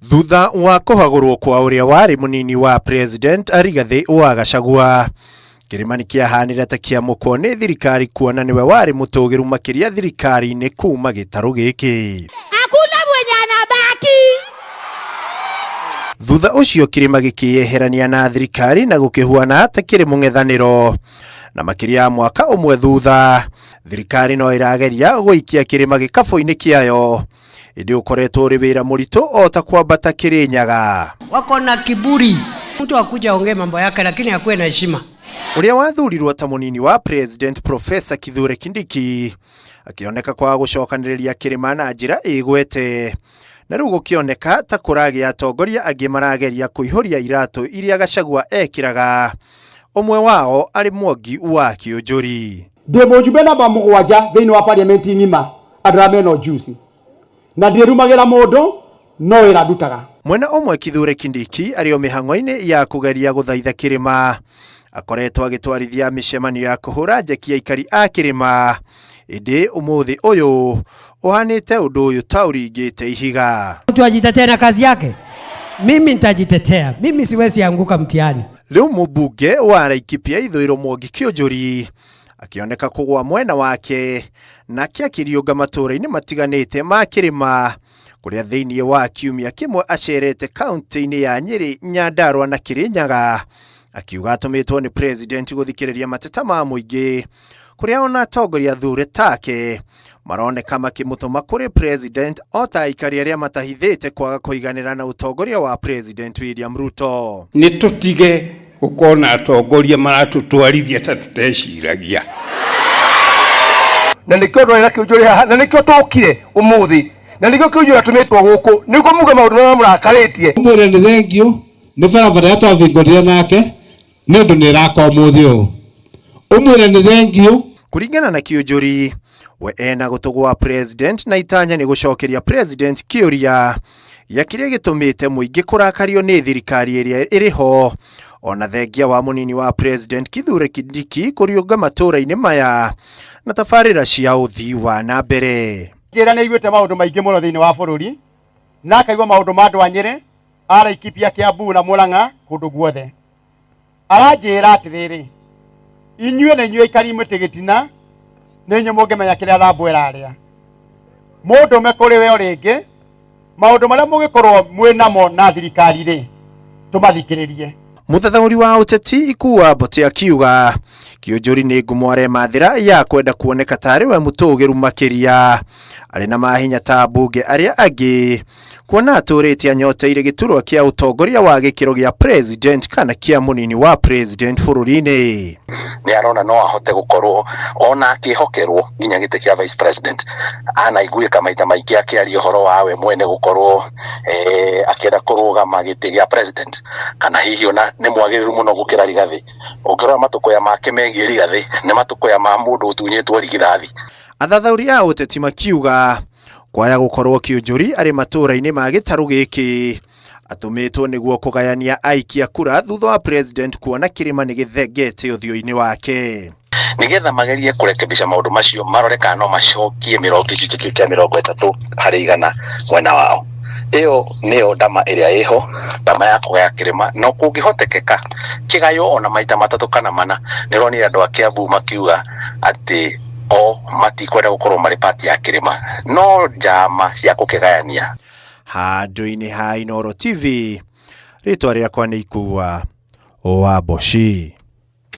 Thutha wa kũhagũrwo kwa ũrĩa warĩ mũnini wa President Rigathĩ wa Gachagua, kĩrĩma nĩ kĩahanire ta kĩamũkwo nĩ thirikari kuona nĩwe warĩ mũtũgĩru makĩria thirikari-inĩ kuma gĩtarũ gĩkĩ. Hakuna mwenye anabaki. Thutha ũcio kĩrĩma gĩkĩyeherania na thirikari na gũkĩhuana ta kĩrĩ mũng'ethanĩro. Na makĩria ya mwaka ũmwe thutha, thirikari no ĩrageria gũikia kĩrĩma gĩkabũ-inĩ kĩayo. Ĩndĩ ũkoretwo ũrĩ wĩra mũritũ o ta kwambata Kĩrĩnyaga. Wako na kiburi. Mtu akuja ongee mambo yake, lakini akuwe na heshima. Ũrĩa wathurirwo ta mũnini wa President Professor Kithure Kindiki akĩoneka kwaga gũcokanĩrĩria kĩrĩma na njĩra ĩgwete, na rĩu gũkĩoneka ta kũragĩa atongoria angĩ marageria kũihũria iratũ iria Gachagua ekĩraga, ũmwe wao arĩ Mwangi wa Kĩũnjũri. Ndĩ mũjumbe namba 7 thĩinĩ wa parliament ng'ima andũ arĩa mena ũjuzi, na ndiĩrumagĩra mũndũ, no wĩra ndutaga. Mwena ũmwe Kithure Kindiki arĩ o mĩhang'o-inĩ ya kũgeria gũthaitha kĩrĩma, akoretwo agĩtwarithia mĩcemanio ya kũhũra njeki aikari a kĩrĩma, ĩndĩ ũmũthĩ ũyũ ũhanĩte ũndũ ũyũ ta ũringĩte ihiga. Mtu ajitetee na kazi yake, mimi nitajitetea, mimi siwezi anguka mtihani. Rĩu mũmbunge wa Laikipia ithũĩro Mwangi Kĩũnjũri akĩoneka kũgwa mwena wake, nake akĩriũnga matũũra-inĩ matiganĩte ma kĩrĩma, kũrĩa thĩinĩ wa kiumia kĩmwe acerete kaunti-inĩ ya Nyĩrĩ, Nyandarua na Kĩrĩnyaga, akiuga atũmĩtwo nĩ president gũthikĩrĩria mateta ma mũingĩ, kũrĩa ona atongoria thure take maroneka makĩmũtũma kũrĩ president o ta aikari arĩa matahithĩte kwaga kũiganĩra na ũtongoria wa President William Ruto. Nĩ tũtige gũkorwo na atongoria maratũtwarithia ta tũteciragia. Na nĩkĩo ndwarĩ na Kĩũnjũri haha, na nĩkĩo tũkire ũmũthĩ, na nĩkĩo Kĩũnjũri atũmĩtwo gũkũ, nĩguo muge maũndũ marĩa mũrakarĩtie. Mwĩre nĩ thengiũ nĩ barabara ĩrĩa twahingũrire nake, nĩ ũndũ nĩ ĩraka ũmũthĩ ũyũ. Ũmwĩre nĩ thengiũ. Kũringana na Kĩũnjũri, we ena gũtũ gwa president na itanya nĩ gũcokeria president kĩũria gĩa kĩrĩa gĩtũmĩte mũingĩ kũrakario nĩ thirikari ĩrĩa ĩrĩ ho, ona thengia wa mũnini wa president Kithure Kindiki kũriũnga matũũra-inĩ maya na tabarĩra cia ũthii wa na mbere. Njĩra nĩ aiguĩte maũndũ maingĩ mũno thĩinĩ wa bũrũri, na akaigua maũndũ ma andũ a Nyĩrĩ, a Laikipia, Kiambu na Murang'a kũndũ guothe. Aranjĩra atĩrĩrĩ, inyuĩ nĩ inyuĩ aikari mĩtĩ gĩtina, nĩ inyuĩ mũngĩmenya kĩrĩa thambu ĩrarĩa. Mũndũme kũrĩ we o rĩngĩ, maũndũ marĩa mũgĩkorwo mwĩ namo na thirikari rĩ, tũmathikĩrĩrie. Mũthathaũri wa ũteti Ikua Mbote akiuga Kĩũnjũri nĩ ngumo aremathĩra ya kwenda kuoneka tarĩ we mũtũgĩru makĩria, arĩ na mahinya ta mbunge arĩa angĩ, kuona atũrĩte anyoteire gĩturwa kĩa ũtongoria wa gĩkĩro gĩa president kana kĩa mũnini wa president bũrũri-inĩ. Nĩ arona no ahote gũkorwo ona akĩhokerwo nginya gĩtĩ kĩa vice president. Anaiguĩka maita maingĩ akĩaria ũhoro wa we mwene gũkorwo akĩenda kũrũgama gĩtĩ gĩa president, kana hihi ona nĩ mwagĩrĩru mũno gũkĩra Rigathĩ. Ũngĩrora matũkũya make megiĩ Rigathĩ, nĩ matũkũya ma mũndũ ũtunyĩtwo rigithathi. Athathaũri a ũteti makiuga kwaya gũkorwo Kĩũnjũri arĩ matũũra-inĩ ma gĩtarũ gĩkĩ atũmĩtwo nĩguo kũgayania aikia kura thutha wa president kuona kĩrĩma nĩ gĩthengete ũthiũ-inĩ wake. Nĩgetha magerie kũrekebisha maũndũ macio, marore kana no macokie gĩcunjĩ kĩu kĩa 30% mwena wao. Ĩyo nĩyo ndama ĩrĩa ĩho, ndama ya kũgaya kĩrĩma, no kũngĩhotekeka kĩgaywo ona maita 3 kana 4. Nĩũronire andũ a Kiambu makiuga atĩ o matikwenda gũkorwo marĩ part ya kĩrĩma, no njama cia gũkĩgayania. Handũ-inĩ ha Inooro TV, rĩtwa rĩakwa nĩ Ikua wa Mboci.